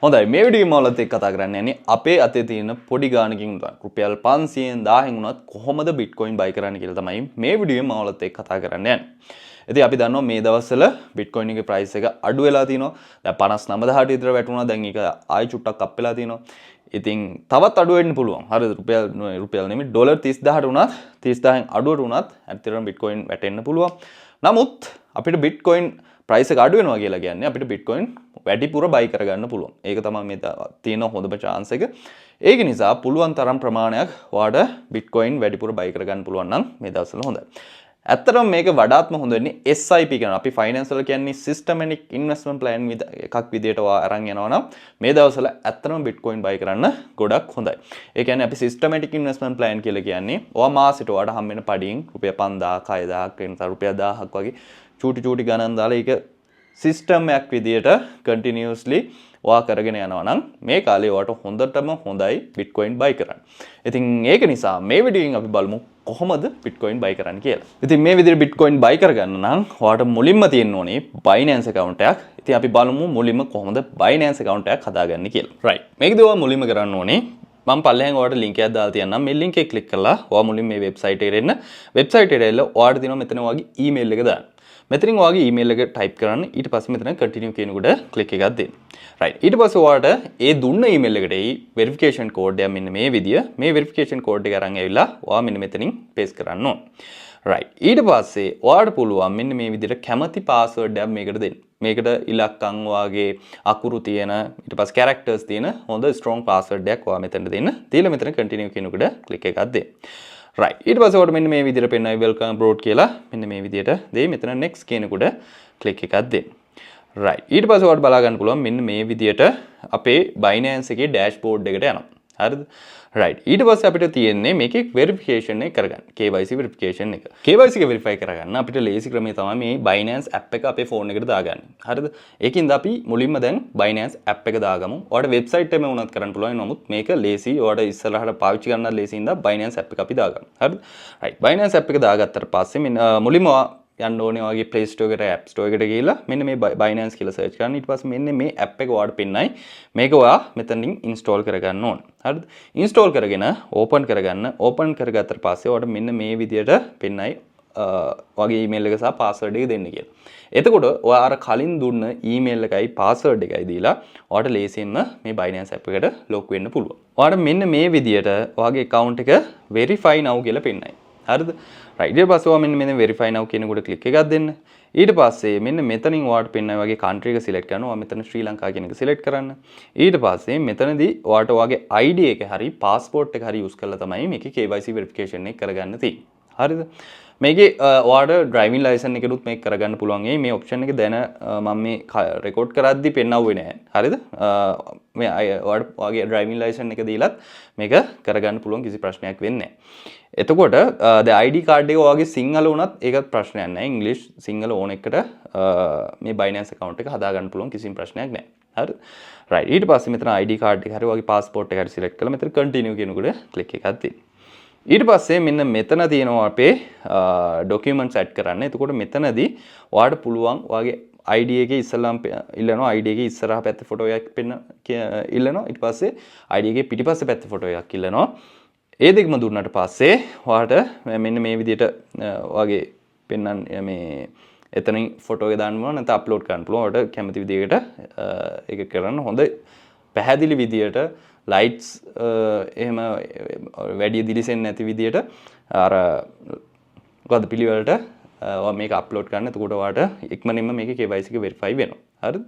හොඳයි, මේ වීඩියෝ එකේ ඔයාලත් එක්ක කතා කරන්න යන්නේ අපේ අතේ තියෙන පොඩි ගානකින් උනත්, රුපියල් 500න් 1000න් උනත් කොහොමද බිට්කොයින් බයි කරන්න කියලා තමයි මේ වීඩියෝ එකේ ඔයාලත් එක්ක කතා කරන්න යන්නේ. ඉතින් අපි දන්නවා මේ දවස්වල බිට්කොයින් එකේ ප්‍රයිස් එක අඩු වෙලා තිනවා. දැන් 59,000ට විතර වැටුණා. දැන් ඒක ආයි චුට්ටක් අප් වෙලා තිනවා. ඉතින් තවත් අඩු වෙන්න පුළුවන්. හරිද? රුපියල්, රුපියල් නෙමෙයි, ඩොලර් 30,000ට උනත්, 30,000න් අඩුවට උනත් ඇත්තටම බිට්කොයින් වැටෙන්න පුළුවන්. නමුත් අපිට බිට්කොයින් ප්‍රයිස් එක අඩු වෙනවා කියලා කියන්නේ අපිට බිට්කොයින් වැඩිපුර බයි කරගන්න පුළුවන්. ඒක තමයි මේ තියෙන හොඳම චාන්ස් එක. ඒක නිසා පුළුවන් තරම් ප්‍රමාණයක් ඔයාට බිට්කොයින් වැඩිපුර බයි කරගන්න පුළුවන් නම් මේ දවස්වල හොඳයි. ඇත්තටම මේක වඩාත්ම හොඳ වෙන්නේ SIP කරන. අපි ෆයිනෑන්ස් වල කියන්නේ සිස්ටමැටික් ඉන්වෙස්ට්මන්ට් ප්ලෑන් එකක් විදියට ඔයා අරන් යනවා නම් මේ දවස්වල ඇත්තටම බිට්කොයින් බයි කරන්න ගොඩක් හොඳයි. ඒ කියන්නේ අපි සිස්ටමැටික් ඉන්වෙස්ට්මන්ට් ප්ලෑන් කියලා කියන්නේ ඔයා මාසෙට ඔයාට හම්බ වෙන පඩියෙන් රුපියල් 5000ක්, 6000ක්, වෙනත රුපියල් 1000ක් වගේ චූටි චූටි ගණන් දාලා ඒක සිස්ටම් එකක් විදියට කන්ටිනියස්ලි ඔයා කරගෙන යනවා නම් මේ කාලේ ඔයාට හොඳටම හොඳයි බිට්කොයින් බයි කරන්න. ඉතින් ඒක නිසා මේ වීඩියෝ එකෙන් අපි බලමු කොහොමද බිට්කොයින් බයි කරන්න කියලා. ඉතින් මේ විදිහට බිට්කොයින් බයි කරගන්න නම් ඔයාට මුලින්ම තියෙන්න ඕනේ Binance account එකක්. ඉතින් අපි බලමු මුලින්ම කොහොමද Binance account එකක් හදාගන්නේ කියලා. Right. මේකදී ඔයා මුලින්ම කරන්න ඕනේ, මම පල්ලෙහාන් ඔයාලට ලින්ක් එකක් දාලා තියන්නම්. මේ ලින්ක් එක ක්ලික් කරලා ඔයා මුලින්ම මේ වෙබ්සයිට් එකට එන්න. වෙබ්සයිට් එකට ඇවිල්ලා ඔයාලට තියෙනවා මෙතන ඔයාගේ ඊමේල් එක දාන්න. මෙතනින් ඔයාගේ ඊමේල් එක ටයිප් කරන්න. ඊට පස්සේ මෙතන කන්ටිනියු කියන එකට ක්ලික් එකක් දෙන්න. රයිට්. ඊට පස්සේ ඔයාලට ඒ දුන්න ඊමේල් එකට එයි වෙරිෆිකේෂන් කෝඩ් එක. මෙන්න මේ විදිය. මේ වෙරිෆිකේෂන් කෝඩ් එක අරන් ඇවිල්ලා ඔයා මෙන්න මෙතනින් පේස්ට් කරන්න ඕන. රයිට්. ඊට පස්සේ ඔයාලට පුළුවන් මෙන්න මේ විදියට කැමති පාස්වර්ඩ් එකක් මේකට දෙන්න. මේකට ඉලක්කම් වාගේ අකුරු තියෙන, ඊට පස්සේ කැරක්ටර්ස් තියෙන හොඳ ස්ට්‍රෝං පාස්වර්ඩ් එකක් ඔයා මෙතනට දෙන්න. දීලා මෙතන කන්ටිනියු කියන එකට ක්ලික් එකක් දෙන්න. රයිට්. ඊට පස්සේ ඔයාලට මෙන්න මේ විදියට පෙන්නයි welcome abroad කියලා. මෙන්න මේ විදියට දෙයි. මෙතන next කියන එකට ක්ලික් එකක් දෙන්න. රයිට්. ඊට පස්සේ ඔයාලට බලා ගන්න පුළුවන් මෙන්න මේ විදියට අපේ Binance එකේ ඩෑෂ්බෝඩ් එකට යනවා. හරිද? රයිට්. ඊට පස්සේ අපිට තියෙන්නේ මේකේ වෙරිෆිකේෂන් එක කරගන්න. KYC verification එක. KYC එක වෙරිෆයි කරගන්න අපිට ලේසි ක්‍රමය තමයි මේ Binance app එක අපේ ෆෝන් එකට දාගන්න. හරිද? ඒකින්ද අපි මුලින්ම දැන් Binance app එක දාගමු. ඔයාලට වෙබ්සයිට් එකම වුණත් කරන්න පුළුවන්. නමුත් මේක ලේසි. ඔයාලට ඉස්සරහට පාවිච්චි කරන්නත් ලේසි හින්දා Binance app එක අපි දාගමු. හරිද? රයිට්. Binance app එක දාගත්තට පස්සේ මෙන්න මුලින්ම ඔයා යන්න ඕනේ ඔයාගේ Play Store එකට, App Store එකට ගිහිල්ලා මෙන්න මේ Binance කියලා සර්ච් කරන්න. ඊට පස්සේ මෙන්න මේ ඇප් එක ඔයාලට පෙන්නයි. මේක ඔයා මෙතනින් ඉන්ස්ටෝල් කරගන්න ඕන. හරිද? ඉන්ස්ටෝල් කරගෙන ඕපන් කරගන්න. ඕපන් කරගත්තට පස්සේ ඔයාලට මෙන්න මේ විදියට පෙන්නයි ඔයාගේ ඊමේල් එක සහ පාස්වර්ඩ් එක දෙන්න කියලා. එතකොට ඔයා අර කලින් දුන්න ඊමේල් එකයි පාස්වර්ඩ් එකයි දීලා ඔයාට ලේසියෙන්ම මේ Binance app එකට ලොග් වෙන්න පුළුවන්. ඔයාට මෙන්න මේ විදියට ඔයාගේ account එක verify now කියලා පෙන්නයි. හරිද? රයිට්. ඊට පස්සේ ඔයා මෙන්න මෙතන verify now කියන එකට ක්ලික් එකක් දෙන්න. ඊට පස්සේ මෙන්න මෙතනින් ඔයාට පෙන්නන වගේ country එක සිලෙක්ට් කරනවා. ඔයා මෙතන ශ්‍රී ලංකා කියන එක සිලෙක්ට් කරන්න. ඊට පස්සේ මෙතනදී ඔයාට ඔයාගේ ID එක හරි පාස්පෝර්ට් එක හරි යූස් කරලා තමයි මේකේ KYC verification එක කරගන්න තියෙන්නේ. හරිද? මේකේ ඔයාට ඩ්‍රයිවිං ලයිසන් එකෙනුත් මේක කරගන්න පුළුවන්. ඒ මේ ඔප්ෂන් එක දැන මම මේ රෙකෝඩ් කරද්දි පෙන්නවුවේ නෑ. හරිද? මේ ඔයාට ඔයාගේ ඩ්‍රයිවිං ලයිසන් එක දීලත් මේක කරගන්න පුළුවන්, කිසි ප්‍රශ්නයක් වෙන්නේ නෑ. එතකොට දැන් ID card එක ඔයාගේ සිංහල වුණත් ඒකත් ප්‍රශ්නයක් නෑ. ඉංග්‍රීසි, සිංහල ඕන එකට මේ Binance account එක හදාගන්න පුළුවන්, කිසිම ප්‍රශ්නයක් නෑ. හරිද? රයිට්. ඊට පස්සේ මෙතන ID card එක හරි ඔයාගේ පාස්පෝර්ට් එක හරි සිලෙක්ට් කරලා මෙතන කන්ටිනියු කියන එකට ක්ලික් එකක් දෙන්න. ඊට පස්සේ මෙන්න මෙතන තියෙනවා අපේ ඩොකියුමන්ට්ස් ඇඩ් කරන්න. එතකොට මෙතනදී ඔයාලට පුළුවන් ඔයාගේ ID එකේ ඉස්සෙල්ලාම ඉල්ලනවා ID එකේ ඉස්සරහා පැත්තේ ෆොටෝ එකක් පෙන්න ඉල්ලනවා. ඊට පස්සේ ID එකේ පිටිපස්සේ පැත්තේ ෆොටෝ එකක් ඉල්ලනවා. ඒ දෙකම දුන්නාට පස්සේ ඔයාලට මෙන්න මේ විදිහට ඔයාගේ පෙන්නන්න මේ එතනින් ෆොටෝ එක දාන්න පුළුවන්, නැත්නම් අප්ලෝඩ් කරන්න පුළුවන්. ඔයාලට කැමති විදිහකට ඒක කරන්න. හොඳ පැහැදිලි විදියට, ලයිට්ස් එහෙම වැඩි දිලිසෙන්නේ නැති විදියට, අර මොකද්ද පිළිවෙලට ඔයා මේක අප්ලෝඩ් කරන්න. එතකොට ඔයාට ඉක්මනින්ම මේකේ KYC එක වෙරිෆයි වෙනවා. හරිද?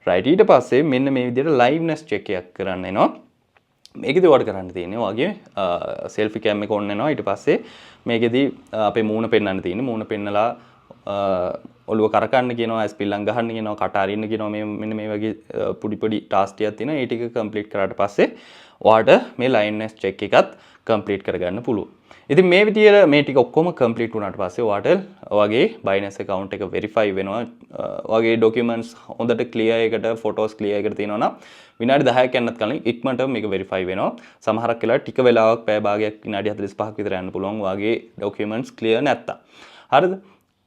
රයිට්. ඊට පස්සේ මෙන්න මේ විදියට ලයිව්නස් චෙක් එකක් කරන්න එනවා. මේකෙදි ඔයාලට කරන්න තියෙන්නේ ඔයාගේ සෙල්ෆි කැම් එක ඔන් වෙනවා. ඊට පස්සේ මේකෙදි අපේ මූණ පෙන්වන්න තියෙන්නේ. මූණ පෙන්නලා ඔළුව කරකන්න කියනවා, ඇස් පිල්ලම් ගහන්න කියනවා, කට අරින්න කියනවා. මේ මෙන්න මේ වගේ පොඩි පොඩි ටාස්ක් ටිකක් තියෙනවා. ඒ ටික කම්ප්ලීට් කරාට පස්සේ ඔයාට මේ ලයිව්නස් චෙක් එකත් කම්ප්ලීට් කරගන්න පුළුවන්. ඉතින් මේ විදියට මේ ටික ඔක්කොම කම්ප්ලීට් වුණාට පස්සේ ඔයාට ඔයාගේ Binance account එක වෙරිෆයි වෙනවා. ඔයාගේ ඩොකියුමන්ට්ස් හොඳට ක්ලියර් එකට, ෆොටෝස් ක්ලියර් එකට තියෙනවා නම් විනාඩි 10ක් යන්නත් කලින් ඉක්මනටම මේක වෙරිෆයි වෙනවා. සමහරක් වෙලාවට ටික වෙලාවක්, පැය භාගයක්, විනාඩි 45ක් විතර යන්න පුළුවන් ඔයාගේ ඩොකියුමන්ට්ස් ක්ලියර් නැත්තම්. හරිද?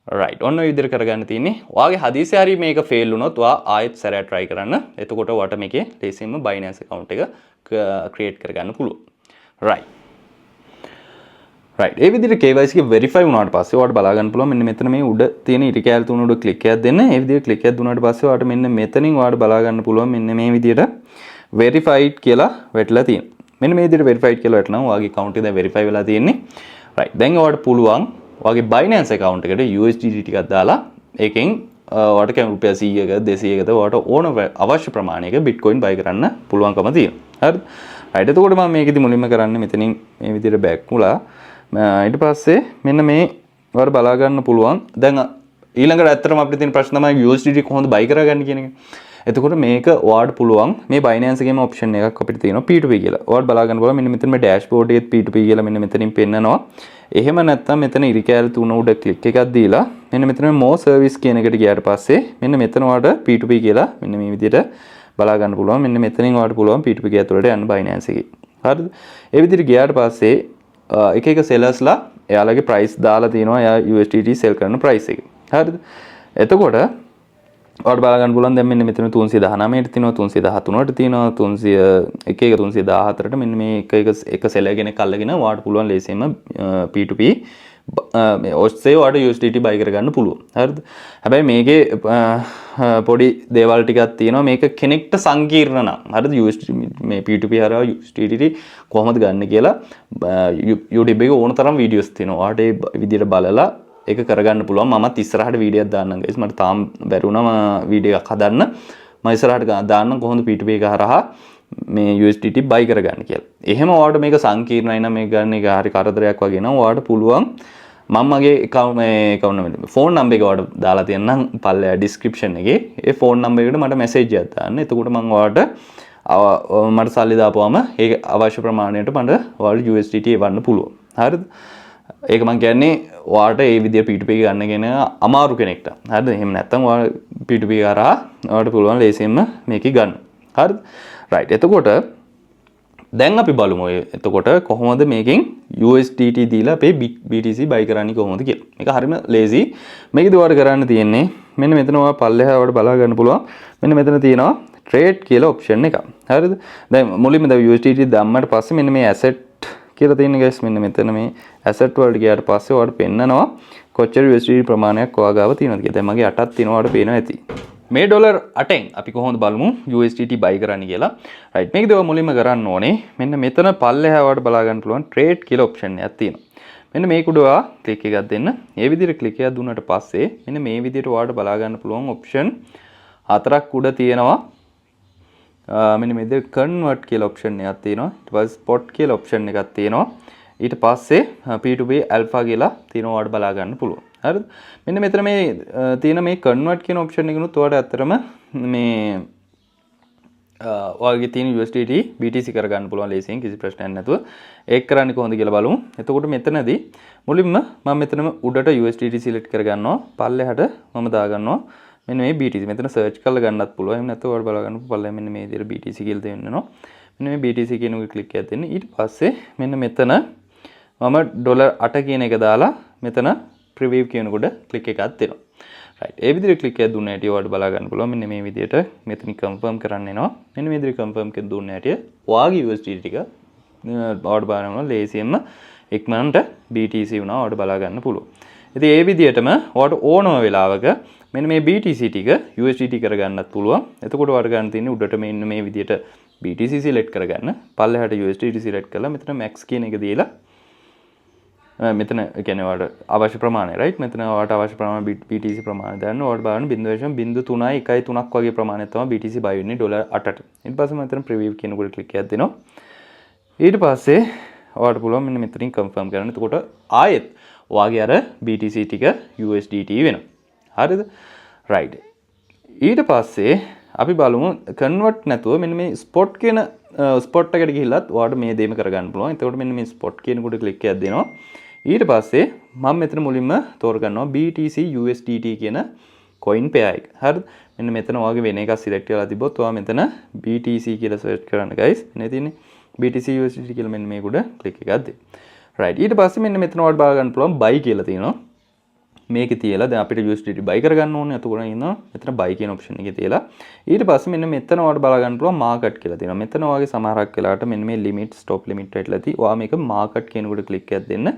රයිට්, ඔන්න ඔය විදිහට කරගන්න තියෙන්නේ. ඔයාගේ හදිසියෙ හරි මේක ෆේල් වුණොත් ඔයා ආයෙත් සැරයක් try කරන්න. එතකොට ඔයාට මේකේ ලේසියෙන්ම Binance account එක ක්‍රියේට් කරගන්න පුළුවන්. රයිට්. රයිට්, ඒ විදිහට KYC එක වෙරිෆයි වුණාට පස්සේ ඔයාලට බලා ගන්න පුළුවන් මෙන්න මෙතන මේ උඩ තියෙන ඉරි කෑලි තුන උඩ ක්ලික් එකක් දෙන්න. ඒ විදිහට ක්ලික් එකක් දුන්නාට පස්සේ ඔයාලට මෙන්න මෙතනින් ඔයාලට බලා ගන්න පුළුවන් මෙන්න මේ විදිහට වෙරිෆයිඩ් කියලා වැටලා තියෙනවා. මෙන්න මේ විදිහට වෙරිෆයිඩ් කියලා වැටෙනවා. ඔයාගේ account එක දැන් වෙරිෆයි වෙලා තියෙන්නේ. රයිට්. දැන් ඔයාලට පුළුවන් ඔයාගේ Binance account එකට USDT ටිකක් දාලා ඒකෙන් ඔයාලට කැම රුපියල් 100ක 200කද ඔයාලට ඕන අවශ්‍ය ප්‍රමාණයක Bitcoin buy කරන්න පුළුවන්කම තියෙනවා. හරිද? රයිට්. එතකොට මම මේකෙදි මුලින්ම කරන්නේ මෙතනින් මේ විදිහට බැක් වුණා. ඊට පස්සේ මෙන්න මේ ඔයාලට බලා ගන්න පුළුවන්. දැන් ඊළඟට ඇත්තටම අපිට තියෙන ප්‍රශ්න තමයි USDT කොහොමද බයි කරගන්නේ කියන එක. එතකොට මේක ඔයාලට පුළුවන් මේ Binance එකේම ඔප්ෂන් එකක් අපිට තියෙනවා P2P කියලා. ඔයාලට බලා ගන්න පුළුවන් මෙන්න මෙතන මේ ඩෑෂ්බෝඩ් එකේ P2P කියලා මෙන්න මෙතනින් පෙන්නනවා. එහෙම නැත්නම් මෙතන ඉරි කෑලි තුන උඩ ක්ලික් එකක් දීලා මෙන්න මෙතන මේ more service කියන එකට ගියාට පස්සේ මෙන්න මෙතන ඔයාලට P2P කියලා මෙන්න මේ විදිහට බලා ගන්න පුළුවන්. මෙන්න මෙතනින් ඔයාලට පුළුවන් P2P ඇතුළට යන්න Binance එකේ. හරිද? ඒ විදිහට ගියාට පස්සේ එක එක සෙලර්ස්ලා එයාලගේ ප්‍රයිස් දාලා තියෙනවා එයා USDT සෙල් කරන ප්‍රයිස් එක. හරිද? එතකොට ඔයාලට බලා ගන්න පුළුවන් දැන් මෙන්න මෙතන 319ට තියෙනවා, 313ට තියෙනවා, 300 එක එක 314ට. මෙන්න මේ එක එක එක සෙලර් කෙනෙක් අල්ලගෙන ඔයාලට පුළුවන් ලේසියෙන්ම P2P මේ ඔස්සේ ඔයාලට USDT බයි කරගන්න පුළුවන්. හරිද? හැබැයි මේකේ පොඩි දේවල් ටිකක් තියෙනවා. මේක කෙනෙක්ට සංකීර්ණ නම්, හරිද, USDT මේ P2P හරහා USDT කොහොමද ගන්න කියලා YouTube එකේ ඕන තරම් වීඩියෝස් තියෙනවා. ඔයාලට ඒ විදිහට බලලා ඒක කරගන්න පුළුවන්. මමත් ඉස්සරහට වීඩියෝ එකක් දාන්නම් ගයිස්. මට තාම බැරි වුණා මම වීඩියෝ එකක් හදන්න. මම ඉස්සරහට දාන්නම් කොහොමද P2P එක හරහා මේ USDT බයි කරගන්න කියලා. එහෙම ඔයාලට මේක සංකීර්ණයි නම්, මේක ගන්න එක හරි කරදරයක් වගේ නම්, ඔයාලට පුළුවන් මම මගේ account මේ account number, phone number එක ඔයාලට දාලා තියන්නම් පල්ලෙහා ඩිස්ක්‍රිප්ෂන් එකේ. ඒ ෆෝන් නම්බර් එකට මට මැසේජ් එකක් දාන්න. එතකොට මම ඔයාලට මට සල්ලි දාපුවම ඒක අවශ්‍ය ප්‍රමාණයට මට ඔයාලට USDT එවන්න පුළුවන්. හරිද? ඒක මං කියන්නේ ඔයාලට ඒ විදිය P2P ගන්න කියන අමාරු කෙනෙක්ට. හරිද? එහෙම නැත්නම් ඔයා P2P හරහා ඔයාලට පුළුවන් ලේසියෙන්ම මේකේ ගන්න. හරිද? රයිට්. එතකොට දැන් අපි බලමු එතකොට කොහොමද මේකෙන් USDT දීලා අපේ BTC බයි කරන්නේ කොහොමද කියලා. මේක හරිම ලේසි. මේකද ඔයාලට කරන්න තියෙන්නේ මෙන්න මෙතන ඔයා පල්ලෙහා ඔයාලට බලා ගන්න පුළුවන්. මෙන්න මෙතන තියෙනවා ට්‍රේඩ් කියලා ඔප්ෂන් එකක්. හරිද? දැන් මුලින්ම දැන් USDT දැම්මට පස්සේ මෙන්න මේ ඇසෙට් කියලා තියෙන ගයිස්, මෙන්න මෙතන මේ ඇසෙට් වලට ගියාට පස්සේ ඔයාලට පෙන්නනවා කොච්චර USDT ප්‍රමාණයක් ඔයා ගාව තියෙනවද කියලා. දැන් මගේ 8ක් තියෙනවා, ඔයාලට පේනවා ඇති. මේ ඩොලර් 8න් අපි කොහොමද බලමු USDT බයි කරන්න කියලා. රයිට්, මේක දේව මුලින්ම කරන්න ඕනේ මෙන්න මෙතන පල්ලෙහා ඔයාලට බලා ගන්න පුළුවන් ට්‍රේඩ් කියලා ඔප්ෂන් එකක් තියෙනවා. මෙන්න මේක උඩ ඔයා ක්ලික් එකක් දෙන්න. ඒ විදිහට ක්ලික් එකක් දුන්නාට පස්සේ මෙන්න මේ විදිහට ඔයාලට බලා ගන්න පුළුවන් ඔප්ෂන් හතරක් උඩ තියෙනවා. මෙන්න මේ විදිහට කන්වර්ට් කියලා ඔප්ෂන් එකක් තියෙනවා. ඊට පස්සේ ස්පොට් කියලා ඔප්ෂන් එකක් තියෙනවා. ඊට පස්සේ P2P alpha කියලා තියෙනවා ඔයාලට බලා ගන්න පුළුවන්. හරිද? මෙන්න මෙතන මේ තියෙන මේ කන්වර්ට් කියන ඔප්ෂන් එකනොත් ඔයාලට ඇත්තටම මේ ඔයාගේ තියෙන USDT BTC කරගන්න පුළුවන් ලේසියෙන් කිසි ප්‍රශ්නයක් නැතුව. ඒක කරන්නේ කොහොමද කියලා බලමු. එතකොට මෙතනදී මුලින්ම මම මෙතනම උඩට USDT select කරගන්නවා. පල්ලෙහාට මම දාගන්නවා මෙන්න මේ BTC. මෙතන සර්ච් කරලා ගන්නත් පුළුවන්. එහෙම නැත්නම් ඔයාලට බලා ගන්න පල්ලෙහා මෙන්න මේ විදිහට BTC කියලා දෙන්නවා. මෙන්න මේ BTC කියන එක ක්ලික් එකක් දෙන්න. ඊට පස්සේ මෙන්න මෙතන මම ඩොලර් 8 කියන එක දාලා මෙතන ප්‍රිවිව් කියනකොට ක්ලික් එකක් දෙනවා. රයිට්. ඒ විදිහට ක්ලික් එකක් දුන්න හැටි ඔයාලට බලා ගන්න පුළුවන්. මෙන්න මේ විදිහට මෙතන කන්ෆර්ම් කරන්න එනවා. මෙන්න මේ විදිහට කන්ෆර්ම් එක දුන්න හැටි ඔයාගේ USDT ටික ඔයාලට බලන්න ලේසියෙන්ම ඉක්මනට BTC වුණා ඔයාලට බලා ගන්න පුළුවන්. ඉතින් ඒ විදිහටම ඔයාලට ඕනම වෙලාවක මෙන්න මේ BTC ටික USDT කරගන්නත් පුළුවන්. එතකොට ඔයාලට ගන්න තියෙන්නේ උඩට මෙන්න මේ විදිහට BTC select කරගන්න. පල්ලෙහාට USDT select කරලා මෙතන max කියන එක දීලා මෙතන ඒ කියන්නේ ඔයාලට අවශ්‍ය ප්‍රමාණය, රයිට්, මෙතන ඔයාලට අවශ්‍ය ප්‍රමාණය BTC ප්‍රමාණය දාන්න. ඔයාලට බලන්න 0.03යි 1.3ක් වගේ ප්‍රමාණයක් තමයි BTC බයි වෙන්නේ ඩොලර් 8ට. ඊට පස්සේ මෙතන ප්‍රිවිව් කියන එකට ක්ලික් එකක් දෙනවා. ඊට පස්සේ ඔයාලට පුළුවන් මෙන්න මෙතනින් කන්ෆර්ම් කරන්න. එතකොට ආයෙත් ඔයාගේ අර BTC ටික USDT වෙනවා. හරිද? රයිට්. ඊට පස්සේ අපි බලමු කන්වර්ට් නැතුව මෙන්න මේ ස්පොට් කියන ස්පොට් එකට ගිහිල්ලත් ඔයාලට මේ දේම කරගන්න පුළුවන්. එතකොට මෙන්න මේ ස්පොට් කියන කොට ක්ලික් එකක් දෙනවා. ඊට පස්සේ මම මෙතන මුලින්ම තෝරගන්නවා BTC USDT කියන කොයින් පෙයා එක. හරිද? මෙන්න මෙතන ඔයාගේ වෙන එකක් සිලෙක්ට් කරලා තිබ්බොත් ඔයා මෙතන BTC කියලා සර්ච් කරන්න ගයිස්. මෙන්න තියෙන්නේ BTC USDT කියලා. මෙන්න මේක උඩ ක්ලික් එකක් දෙන්න. රයිට්. ඊට පස්සේ මෙන්න මෙතන ඔයාලට බලා ගන්න පුළුවන් buy කියලා තියෙනවා. මේකේ තියලා දැන් අපිට USDT බයි කරගන්න ඕනේ. එතකොට ඉන්නවා මෙතන බයි කියන ඔප්ෂන් එකේ තියලා ඊට පස්සේ මෙන්න මෙතන ඔයාලට බලා ගන්න පුළුවන් මාකට් කියලා තියෙනවා. මෙතන ඔයාගේ සමහරක් වෙලාවට මෙන්න මේ ලිමිට්, ස්ටොප් ලිමිට් වැටලා ඇති. ඔයා මේක මාකට් කියනකොට ක්ලික් එකක් දෙන්න.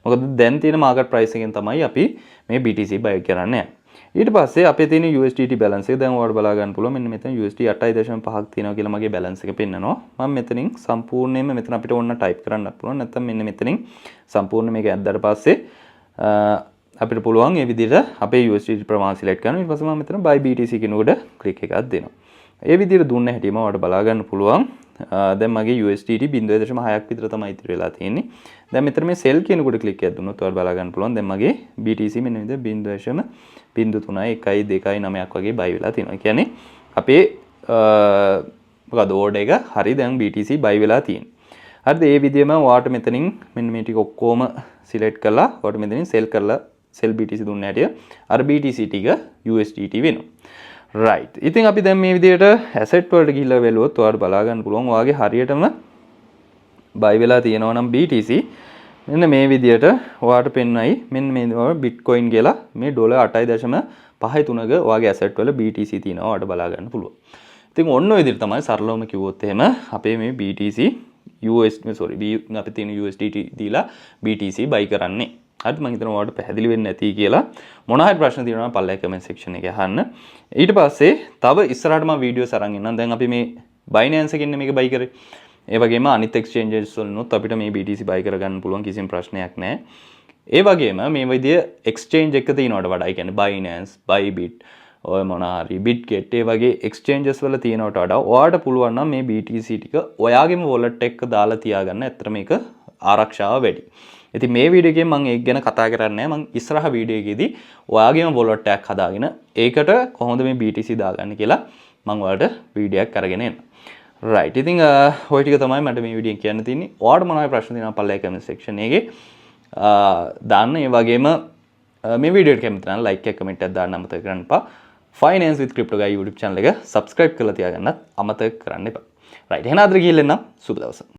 මොකද දැන් තියෙන මාකට් ප්‍රයිස් එකෙන් තමයි අපි මේ BTC බයි කරන්න යන්නේ. ඊට පස්සේ අපේ තියෙන USDT balance එක දැන් ඔයාලට බලා ගන්න පුළුවන්. මෙන්න මෙතන USD 8.5ක් තියෙනවා කියලා මගේ බැලන්ස් එක පෙන්නනවා. මම මෙතනින් සම්පූර්ණයෙන්ම මෙතන අපිට ඕන ටයිප් කරන්නත් පුළුවන්. නැත්නම් මෙන්න මෙතනින් සම්පූර්ණ මේක ඇද්දාට පස්සේ අපිට පුළුවන් ඒ විදිහට අපේ USDT ප්‍රමාණය සිලෙක්ට් කරන්න. ඊට පස්සේ මම මෙතන buy BTC කියනකොට ක්ලික් එකක් දෙනවා. ඒ විදිහට දුන්න හැටිම ඔයාලට බලා ගන්න පුළුවන්. දැන් මගේ USDT 0.6ක් විතර තමයි ඉතිරි වෙලා තියෙන්නේ. දැන් මෙතන මේ sell කියනකොට ක්ලික් එකක් දුන්නොත් ඔයාලට බලා ගන්න පුළුවන්. දැන් මගේ BTC මෙන්න විදිහට 0.03 1 2 9ක් වගේ බයි වෙලා තියෙනවා. ඒ කියන්නේ අපේ මොකද ඕඩර් එක හරි, දැන් BTC බයි වෙලා තියෙන්නේ. හරිද? ඒ විදිහම ඔයාට මෙතනින් මෙන්න මේ ටික ඔක්කොම සිලෙක්ට් කරලා ඔයාට මෙතනින් සෙල් කරලා සෙල් BTC දුන්න හැටිය අර BTC ටික USDT වෙනවා. රයිට්. ඉතින් අපි දැන් මේ විදිහට ඇසෙට් වලට ගිහිල්ලා බැලුවොත් ඔයාලට බලා ගන්න පුළුවන් ඔයාගේ හරියටම බයි වෙලා තියෙනවා නම් BTC මෙන්න මේ විදිහට ඔයාට පෙන්නයි. මෙන්න මේ බිට්කොයින් කියලා මේ ඩොලර් 8.53ක ඔයාගේ ඇසෙට් වල BTC තියෙනවා ඔයාට බලා ගන්න පුළුවන්. ඉතින් ඔන්න ඔය විදිහට තමයි සරලවම කිව්වොත් එහෙම අපේ මේ BTC US, sorry, B අපි තියෙන USDT දීලා BTC බයි කරන්නේ. හරි, මම හිතනවා ඔයාලට පැහැදිලි වෙන්න ඇති කියලා. මොන හරි ප්‍රශ්න තියෙනවා නම් පල්ලෙහා කමෙන්ට් සෙක්ෂන් එකේ අහන්න. ඊට පස්සේ තව ඉස්සරහට මම වීඩියෝස් අරන් එන්නම්. දැන් අපි මේ Binance එකෙන් මේක බයි කරේ. ඒ වගේම අනිත් එක්ස්චේන්ජස් වලිනුත් අපිට මේ BTC බයි කරගන්න පුළුවන්, කිසිම ප්‍රශ්නයක් නැහැ. ඒ වගේම මේ විදිය එක්ස්චේන්ජ් එක තියෙනවට වඩා, ඒ කියන්නේ Binance, Bybit, ඔය මොන හරි Bitget ඒ වගේ එක්ස්චේන්ජස් වල තියෙනවට වඩා ඔයාට පුළුවන් නම් මේ BTC ටික ඔයාගේම වොලට් එක දාලා තියාගන්න. ඇත්තට මේක ආරක්ෂාව වැඩි. ඉතින් මේ වීඩියෝ එකෙන් මම ඒක ගැන කතා කරන්නේ නැහැ. මං ඉස්සරහ වීඩියෝ එකේදී ඔයාගේම වොලට් එකක් හදාගෙන ඒකට කොහොමද මේ BTC දාගන්නේ කියලා මං ඔයාලට වීඩියෝ එකක් අරගෙන එන්නම්. රයිට්. ඉතින් ඔය ටික තමයි මට මේ වීඩියෝ එකෙන් කියන්න තියෙන්නේ. ඔයාලට මොනවා හරි ප්‍රශ්න තියෙනවා පල්ලෙහා කමෙන්ට් සෙක්ෂන් එකේ දාන්න. ඒ වගේම මේ වීඩියෝ එකට කැමති නම් ලයික් එකක්, කමෙන්ට් එකක් දාන්න අමතක කරන්න එපා. Finance with Crypto Guy YouTube channel එක subscribe කරලා තියාගන්නත් අමතක කරන්න එපා. රයිට්. එහෙනම් අදට ගිහින් එන්නම්. සුබ දවසක්.